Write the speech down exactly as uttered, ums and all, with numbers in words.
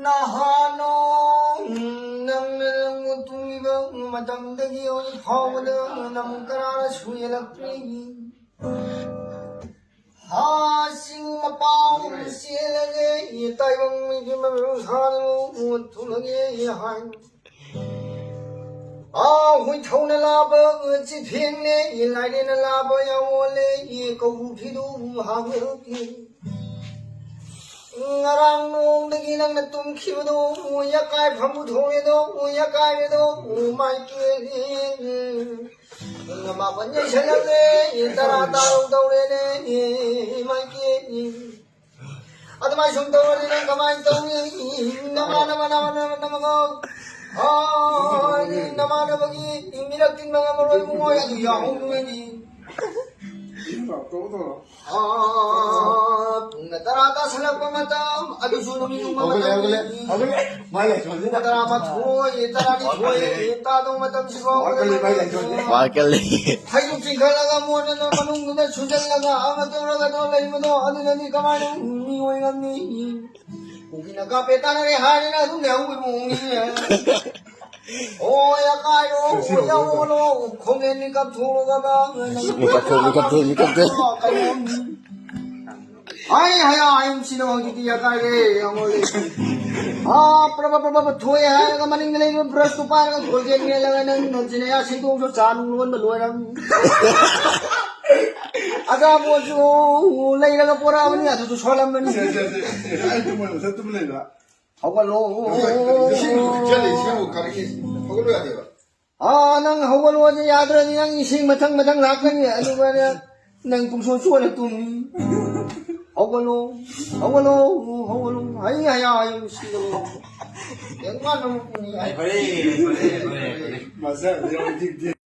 ꯅꯍꯥꯅꯣ, ꯅꯪꯅ ꯅꯪꯕꯨ ꯇꯨꯝꯂꯤꯕ ꯃꯇꯝꯗꯒꯤ ꯍꯧꯖꯤꯛ ꯐꯥꯎꯕꯗ ꯅꯪ ꯀꯅꯥꯅꯁꯨ ꯌꯦꯜꯂꯛꯇ꯭ꯔꯤ꯫ ꯍꯥ, ꯆꯤꯡ ꯃꯄꯥꯟ ꯆꯦꯜꯂꯒꯦ, ꯇꯥꯏꯕꯪ ꯃꯤꯒꯤ ꯃꯃꯤꯡ ꯁꯥꯗꯨ ꯊꯨꯡꯂꯒꯦ ꯍꯥꯏ꯫ ꯑꯥ, ꯍꯨꯏꯊꯧꯅ ꯂꯥꯕ ꯆꯤꯊꯦꯡꯅꯦ, ꯂꯥꯏꯔꯦꯟꯅ ꯂꯥꯕ ꯌꯥꯋꯣꯜꯂꯦ, ꯀꯧꯕ꯭ꯔꯨ ꯐꯤꯗꯨ ꯍꯥꯡꯉꯛꯀꯦ꯫ ꯉꯔꯥꯡ ꯅꯣꯡꯗꯒꯤ ꯅꯪꯅ ꯇꯨꯝꯈꯤꯕꯗꯣ, ꯌꯥꯀꯥꯏ ꯐꯝꯕꯨ ꯊꯣꯡꯉꯦꯗꯣ, ꯌꯥꯀꯥꯏꯔꯦꯗꯣ, ꯃꯥꯏꯀꯦꯜ꯫ ꯄꯨꯡ ꯃꯥꯄꯟ ꯌꯩꯁꯜꯂꯛꯂꯦ, ꯇꯔꯥ ꯇꯥꯔꯧ ꯇꯧꯔꯦꯅꯦ, ꯃꯥꯏꯀꯦꯜ꯫ ꯑꯗꯨꯃꯥꯏꯅ ꯁꯨꯝ ꯇꯧꯔꯗꯤ ꯅꯪ ꯀꯃꯥꯏꯅ ꯇꯧꯅꯤ? ꯅꯃꯥꯟꯅꯕ, ꯅꯃꯥꯟꯅꯕ, ꯅꯃꯥꯟꯅꯕ꯫ ꯑꯥ, ꯅꯃꯥꯟꯅꯕꯒꯤ ꯃꯤꯔꯛ ꯇꯤꯟꯕ ꯉꯝꯃꯔꯣꯏ, ꯏꯕꯨꯡꯉꯣ, ꯑꯗꯨ ꯌꯥꯍꯧꯗ꯭ꯔꯗꯤ꯫ ꯑꯥ, ꯄꯨꯡ ꯇꯔꯥ ꯇꯥꯁꯜꯂꯛꯄ ꯃꯇꯝ, ꯑꯗꯨꯁꯨ ꯅꯨꯃꯤꯠ ꯌꯨꯡꯕ ꯍꯧꯒꯠꯂꯦ, ꯍꯧꯒꯠꯂꯦ, ꯃꯇꯝ꯫ ꯍꯧꯒꯠꯂꯦ꯫ ꯃꯥꯏ ꯂꯩꯊꯣꯛꯑꯁꯤꯗ꯫ ꯄꯨꯡ ꯇꯔꯥꯃꯥꯊꯣꯏ, ꯇꯔꯥꯅꯤꯊꯣꯏ ꯇꯥꯗꯧ ꯃꯇꯝꯁꯤꯐꯥꯎ ꯃꯥ ꯀꯜꯂꯤ, ꯃꯥꯏ ꯂꯩꯊꯣꯛꯑꯁꯤꯗ꯫ ꯃꯥ ꯀꯜꯂꯤ꯫ ꯐꯩꯖꯨꯞ ꯆꯤꯡꯈꯠꯂꯒ ꯃꯣꯟꯗꯅ ꯃꯅꯨꯡꯗꯨꯗ ꯁꯨꯖꯜꯂꯒ ꯑꯃ ꯇꯧꯔꯒ ꯑꯗꯨꯝ ꯂꯩꯕꯗꯣ, ꯑꯗꯨꯅꯗꯤ ꯀꯃꯥꯏꯅ ꯃꯤꯑꯣꯏ ꯉꯝꯅꯤ? ꯀꯨꯀꯤꯅ ꯀꯥꯞꯄꯦ ꯇꯥꯅꯔꯦ ꯍꯥꯏꯗꯅ ꯑꯗꯨꯝ ꯂꯩꯍꯧꯕꯒꯤ ꯃꯑꯣꯡꯅꯤ꯫ ꯍꯣꯏ, ꯑꯀꯥꯏꯔꯣ, ꯍꯣꯏ, ꯌꯥꯎꯔꯣ, ꯈꯣꯡꯂꯦꯟ ꯃꯤꯀꯞ ꯊꯣꯛꯂꯒ ꯃꯤꯀꯞ ꯊꯣꯛ, ꯃꯤꯀꯞ ꯊꯣꯛ, ꯃꯤꯀꯞ ꯊꯣꯛ꯫ ꯀꯩꯅꯣꯝ꯫ ꯍꯥꯏ, ꯍꯌꯥ, ꯑꯩ ꯁꯤꯗ ꯍꯧꯖꯤꯛꯇꯤ ꯑꯀꯥꯏꯔꯦ, ꯌꯥꯎꯔꯣ꯫ ꯑꯥ, ꯄ꯭ꯔꯕ, ꯄ꯭ꯔꯕ, ꯄ꯭ꯔꯕ ꯊꯣꯛꯑꯦ ꯍꯥꯏꯔꯒ ꯃꯅꯤꯡꯗ ꯂꯩꯕ ꯕ꯭ꯔꯁꯇꯨ ꯄꯥꯏꯔꯒ ꯈꯣꯏꯗꯦꯛ ꯃꯦꯜꯂꯒ ꯅꯪ ꯅꯆꯤꯟ ꯅꯌꯥ ꯁꯦꯡꯗꯣꯛꯑꯁꯨ ꯆꯥ ꯅꯨꯡ ꯂꯣꯟꯕ ꯂꯣꯏꯔꯝ꯫ ꯑꯆꯥꯄꯣꯠꯁꯨ ꯂꯩꯔꯒ ꯄꯣꯔꯛꯑꯕꯅꯤ, ꯑꯗꯨꯁꯨ ꯁꯣꯜꯂꯝꯕꯅꯤ꯫ ꯁꯦ, ꯁꯦ, ꯁꯦ꯫ ꯑꯩ ꯇꯨꯝꯃꯣꯏ, ꯃꯊꯟ ꯇꯨꯝ ꯂꯩꯕ꯫ ꯍꯧꯒꯠꯂꯣ꯫ ꯏꯁꯤꯡ ꯊꯛꯆꯜꯂꯦ, ꯏꯁꯤꯡꯕꯨ ꯀꯔꯤ ꯍꯧꯒꯠꯂꯨ ꯌꯥꯗꯦꯕ? ꯑꯥ, ꯅꯪ ꯍꯧꯒꯠꯂꯣꯗꯤ ꯌꯥꯗ꯭ꯔꯗꯤ ꯅꯪ ꯏꯁꯤꯡ ꯃꯊꯪ ꯃꯊꯪ ꯂꯥꯛꯀꯅꯤ, ꯑꯗꯨꯒꯅꯦ ꯅꯪ ꯄꯨꯡꯁꯣꯟ ꯁꯣꯟꯅ ꯇꯨꯝꯃꯤ꯫ ꯍꯧꯒꯠꯂꯣ, ꯍꯧꯒꯠꯂꯣ, ꯍꯧꯒꯠꯂꯣ꯫ ꯍꯩ, ꯍꯌꯥ, ꯍꯌꯥ, ꯁꯤꯗꯂꯣ꯫ ꯌꯦꯡꯉꯣ, ꯅꯪ ꯄꯨꯡ ꯐꯔꯦ, ꯐꯔꯦ, ꯐꯔꯦ, ꯐꯔꯦ꯫ ꯃꯁꯥ ꯌꯥꯝ ꯊꯤꯛ ꯊꯤꯛ꯫